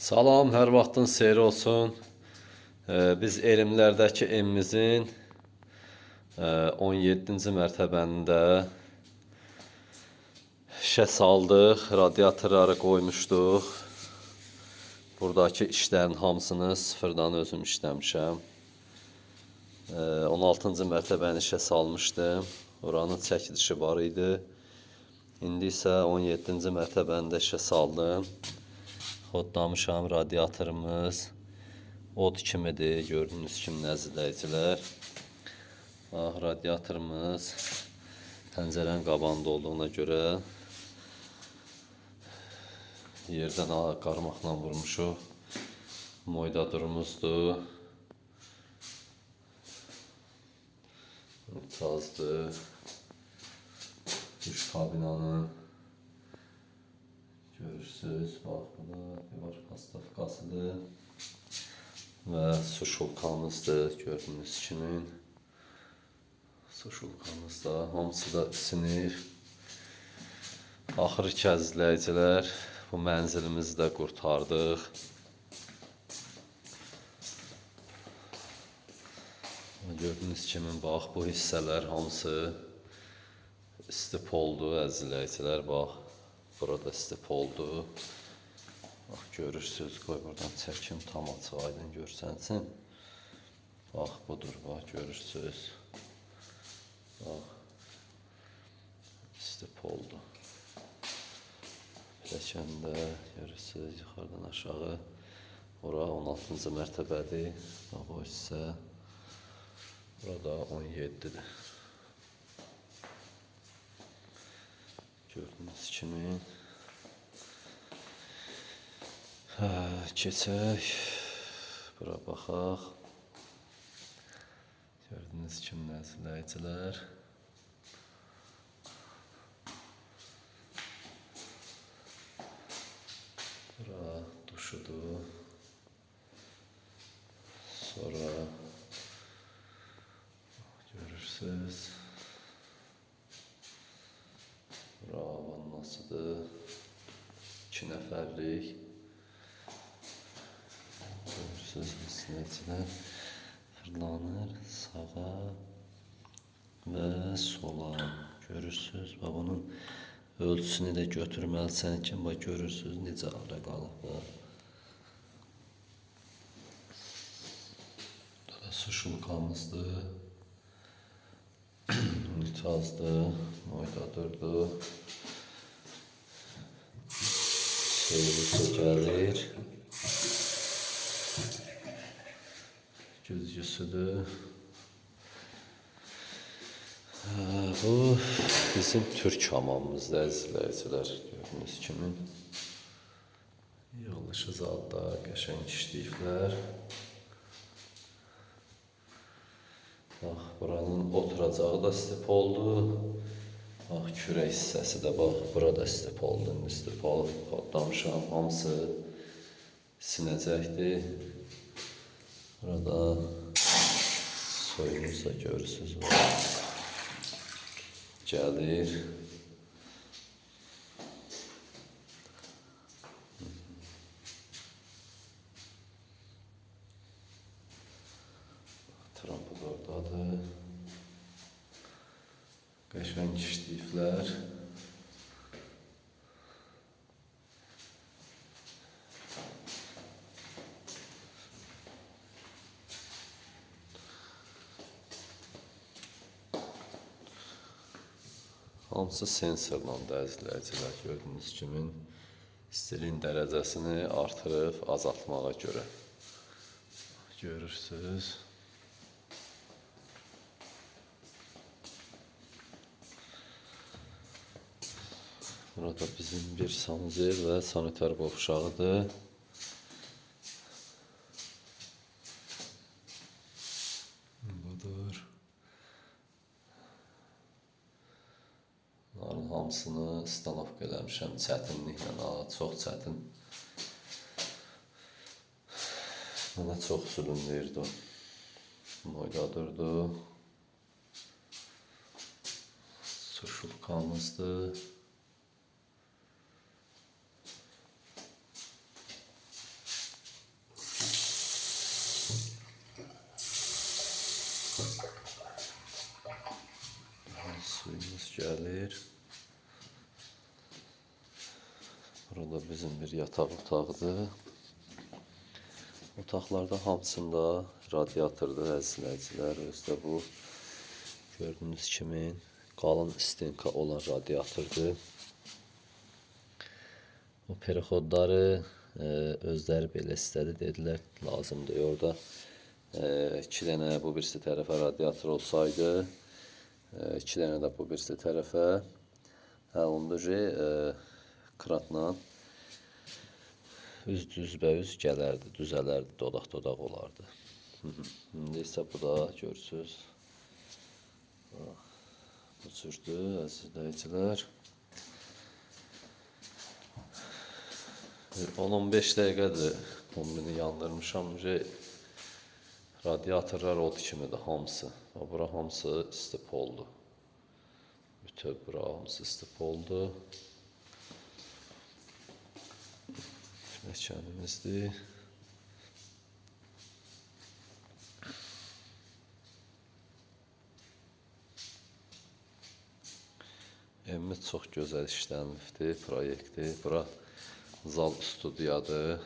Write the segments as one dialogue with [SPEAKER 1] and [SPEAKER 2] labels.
[SPEAKER 1] Salam, hər vaxtın seyri olsun. Biz Elmlərdəki evimizin 17-ci mərtəbənində işə saldıq, radiatorları qoymuşduq. Buradakı işlərin hamısını sıfırdan özüm işləmişəm. 16-cı mərtəbəni işə salmışdım. Oranın çəkilişi var idi. İndi isə 17-ci mərtəbəni də işə saldım. Xodlamışam, radiatorumuz od kimidir, gördüyünüz kimi əzizləyicilər. Bax, radiatorumuz pəncərənin qabağında olduğuna görə yerdən qarmaqla vurmuşuq. Moydadurumuzdur. Tazdır. Duş kabinanın görürsünüz. Bax, bu da divar pastavkasıdır. Və su şulkamızdır, gördüyünüz kimi. Su şulkamız da, hamısı da isinir. Axırı ki, əzizləyicilər, bu mənzilimizi də qurtardıq. Gördüyünüz kimi, bax, bu hissələr hamısı istipoldur, əzizləyicilər, bax. Burada istipoldur. Bax, görürsünüz, qoy buradan çəkim, tam açıq aydın görsənsin. Bax, budur, bax, görürsünüz. Bax, istipoldur. Pilləkəndə görürsünüz, yuxarıdan aşağı. Ora 16-cı mərtəbədir. Bax, o hissə. Burada 17-dir. Gördüyünüz kimi. Keçək. Bura baxaq. Gördüyünüz kimi əzizləyicilər. Bura duşudur. Sonra görürsünüz. Bura vannasıdır. 2 nəfərlik. Görürsünüz, izləyicilər. Fırlanır sağa və sola. Görürsünüz, bax bunun ölçüsünü də götürməlisən ki, bax görürsünüz necə ara qalıb. Burada da su şulkamızdır. Unitazdır, moydadırdır. Suyumuz gəlir. Güzgüsüdür. Bu bizim türk hamamımızdır əzizləyicilər, gördüyünüz kimi. Yığılışı zadda qəşəng işləyiblər. Bax, buranın oturacağı da istipoldur. Bax, kürək hissəsi də bax, burada istipoldur. İndi istipol kodlamışam, hamısı sinəcəkdir. Burada suyumuz da görürsünüz. Gəlir. Trampı da oradadır. Qəşəng işləyiblər. Hamısı sensorla da əzizləyicilər, gördüyünüz kimi stilin dərəcəsini artırıb azaltmağa görə. Görürsünüz. Burada bizim bir sanuzel və sanitar qovşağıdır. Budur. Bunların hamısını stanovka eləmişəm çətinliklə, çox çətin. Mənə çox sülünləyirdi o. Moydadırdı. Su şulkamızdır. gəlir. Burada bizim bir yataq otağıdır. Otaqlarda hamısında radiatordur əziz izləyicilər. Özü də bu gördüyünüz kimi qalın stenka olan radiatordur. O perixodları özləri belə istədi, dedilər lazımdır. Orada 2 dənə bu birisi tərəfə radiator olsaydı, 2 dənə də bu birisi tərəfə, hə, onda kratla üz düzbəüz gələrdi, düzələrdi, dodaq-dodaq olardı. İndi isə bu da görürsünüz, bu cürdür, əziz izləyicilər. 10-15 dəqiqədir kombini yandırmışam. Radiatorlar od kimidir hamısı. Bura hamısı istipoldur. Bütöv bura hamısı istipoldur. Pilləkənimizdir. Evimiz çox gözəl işlənibdir, proyektdir. Bura zal studiyadır.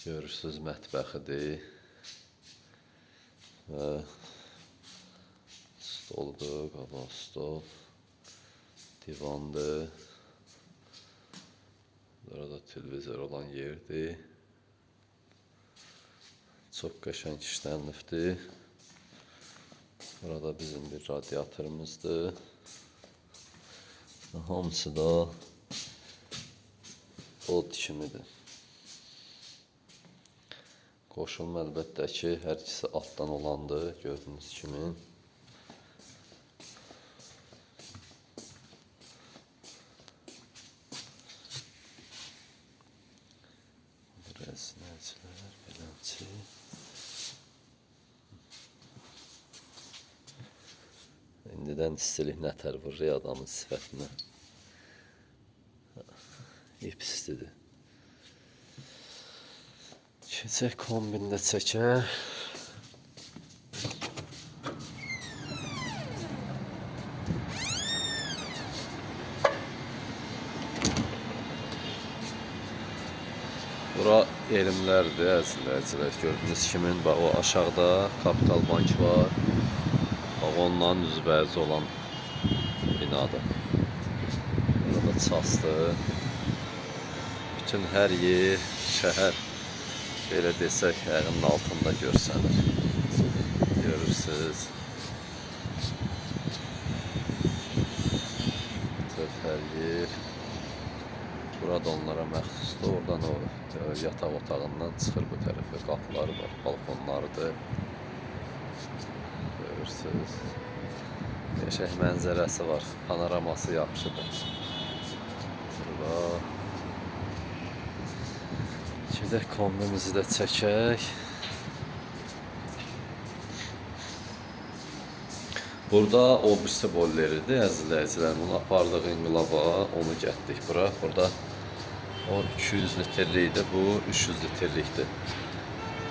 [SPEAKER 1] Görürsünüz, mətbəxidir. Və stoldur, qabaq stol, divandır. Burada televizor olan yerdir. Çox qəşəng işlənibdir. Burada bizim bir radiatorumuzdur. Hamısı da od kimidir. Qoşulma əlbəttə ki, hər ikisi altdan olandır, gördüyünüz kimi. Rəsinəcilər, beləncə. İndidən istilik nətər vurur adamın sifətinə. İp istidir. Keçək kombində çəkək. Bura elmlərdir, əziz izləyicilər. Gördüyünüz kimi, bax o aşağıda Kapital Bank var. Bax ondan üzbəüz olan binadır. Burada çasdır. Bütün hər yer, şəhər, belə desək, ayağının altında görsənir. Görürsünüz. Bütün hər yer. Burada onlara məxsusdur. Oradan o yataq otağından çıxır bu tərəfə. Qapıları var, balkonlarıdır. Görürsünüz. Qəşəng mənzərəsi var. Panoraması yaxşıdır. Burada. Gedək kombimizi də çəkək. Burada o birisi bolleridir, əziz izləyicilər. Bunu apardıq İnqilaba, onu gətdik bura. Burada o 200 litrlikdir, bu 300 litrlikdir.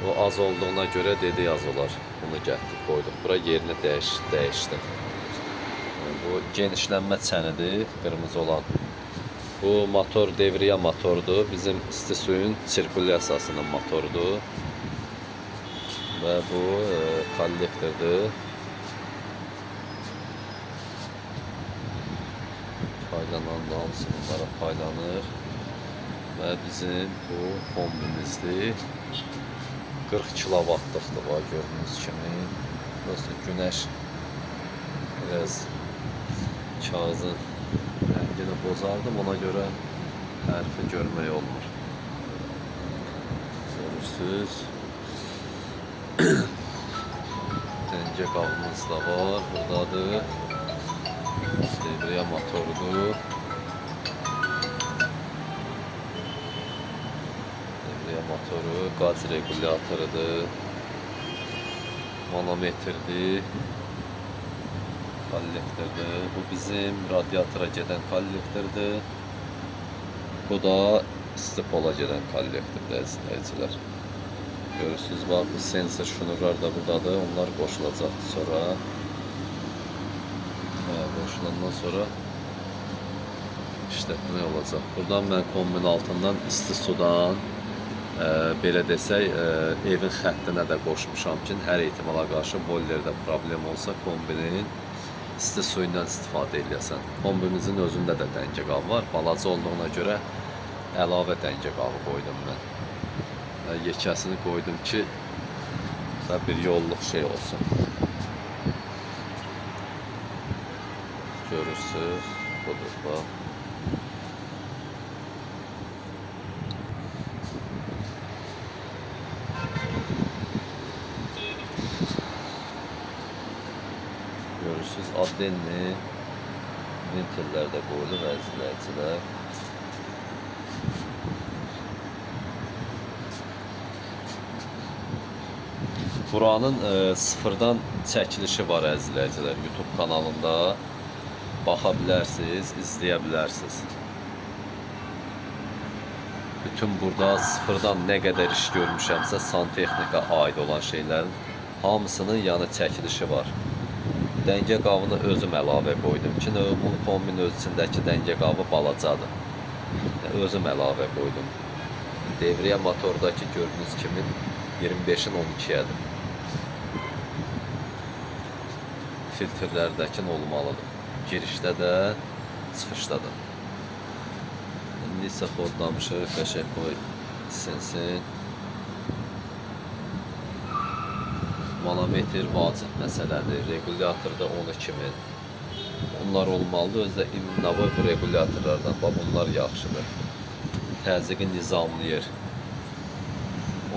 [SPEAKER 1] O az olduğuna görə dedi az olar. Bunu gətdik, qoyduq. Bura yerini dəyişdi. Bu genişlənmə çənidir, qırmızı olan. Bu motor devriyə motordur. Bizim isti suyun sirkulyasiyasının motorudur. Və bu kollektordur. Paylanan da hamısı bunlara paylanır. Və bizim bu kombimizdir. 40 kilovatlıqdır var, gördüyünüz kimi. Burası günəş biraz kağızın rəngini bozardım, ona görə hərfi görmək olmur. Görürsünüz. Dəngə qabımız da var, buradadır. Devriyə motorudur. Devriyə motoru, qaz regulyatorudur. Manometrdir. Kollektordur. Bu bizim radiatora gedən kollektordur. Bu da istipola gedən kollektordur, əziz izləyicilər. Görürsünüz, bax, bu sensor şunurlar da buradadır. Onlar qoşulacaqdır sonra. Hə, qoşulandan sonra işlətmək olacaq. Buradan mən kombin altından isti sudan belə desək, evin xəttinə də qoşmuşam ki, hər ehtimala qarşı boilerdə problem olsa kombinin isti suyu ilə istifadə eləyəsən. Kombimizin özündə də dəngə qabı var. Balaca olduğuna görə əlavə dəngə qabı qoydum mən. Yekəsini qoydum ki, bir yolluq şey olsun. Görürsünüz, budur bax. Görürsünüz, addenli ventillər də qoyulub əziz izləyicilər. Buranın sıfırdan çəkilişi var əziz izləyicilər. YouTube kanalında baxa bilərsiniz, izləyə bilərsiniz. Bütün burada sıfırdan nə qədər iş görmüşəmsə, santexnika aid olan şeylərin hamısının yanı çəkilişi var. Dəngə qabını özüm əlavə qoydum ki, bu kombinin öz içindəki dəngə qabı balacadır. Yəni, özüm əlavə qoydum. Devriyə motordakı gördüyünüz kimi 25-in 12-yədir. Filtrlərdəkin olmalıdır. Girişdə də, çıxışda da. İndi isə xodlamışıq, qəşəng qoy isinsin. Manometr vacib məsələdir. Regulyator da 12.000. Onlar olmalıdır. Özü də İmnavoy bu regulyatorlardan. Bax, bunlar yaxşıdır. Təzyiqi nizamlayır.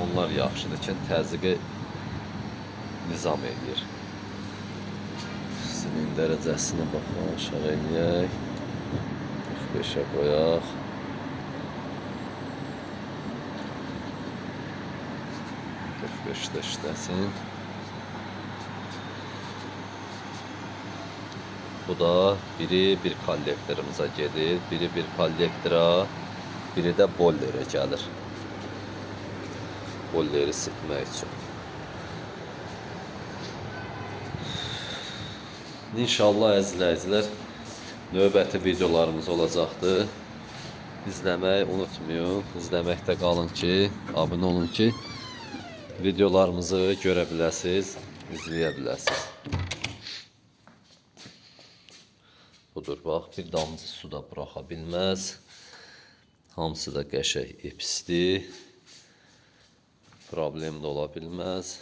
[SPEAKER 1] Onlar yaxşıdır ki, təzyiqi nizam eləyir. İstiliyin dərəcəsini baxın, aşağı eləyək. 45-ə qoyaq. 45-də işləsin. Bu da biri bir kollektorumuza gedir, biri bir kollektora, biri də bollerə gəlir. Bolleri isitmək üçün. İnşallah əziz izləyicilər, növbəti videolarımız olacaqdır. İzləməyi unutmayın. İzləməkdə qalın ki, abunə olun ki, videolarımızı görə biləsiniz, izləyə biləsiniz. Budur, bax, bir damcı su da buraxa bilməz. Hamısı da qəşəng ipsdir. Problem də ola bilməz.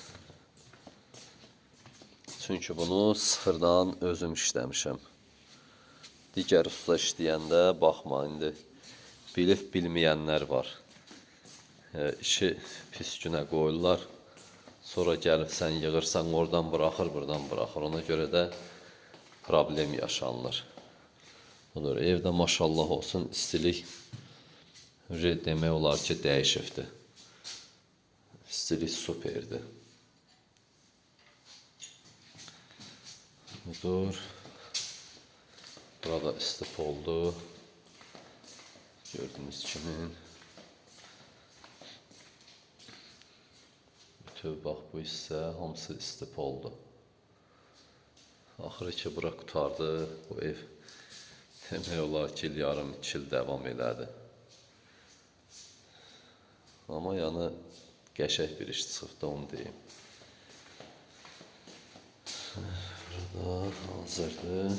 [SPEAKER 1] Çünki bunu sıfırdan özüm işləmişəm. Digər usta işləyəndə baxma, indi bilib bilməyənlər var. İşi pis günə qoyurlar. Sonra gəlib sən yığırsan, oradan buraxır, buradan buraxır. Ona görə də problem yaşanılır. Budur, evdə maşallah olsun istilik demək olar ki, dəyişibdir. İstilik superdir. Budur. Burada istif oldu. Gördüyünüz kimi. Bütöv bax bu hissə hamısı istif oldu. Axırı ki, bura qurtardı. Bu ev demək olar ki, il yarım, 2 il davam elədi. Amma yəni qəşəng bir iş çıxdı, onu deyim. Burada hazırdır.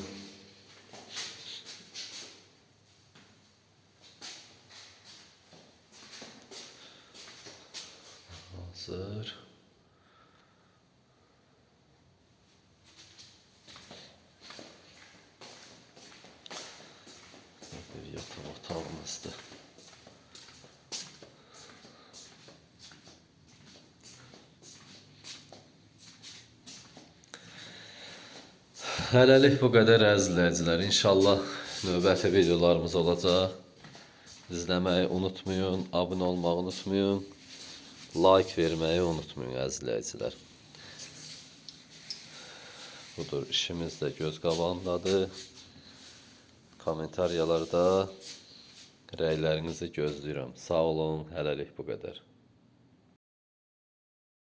[SPEAKER 1] Hazır. Bir yataq otağımızdır. Hələlik bu qədər əziz izləyicilər. İnşallah növbəti videolarımız olacaq. İzləməyi unutmayın, abunə olmağı unutmayın, like verməyi unutmayın əziz izləyicilər. Budur, işimiz də göz qabağındadır. Kommentariyalarda rəylərinizi gözləyirəm. Sağ olun, hələlik bu qədər.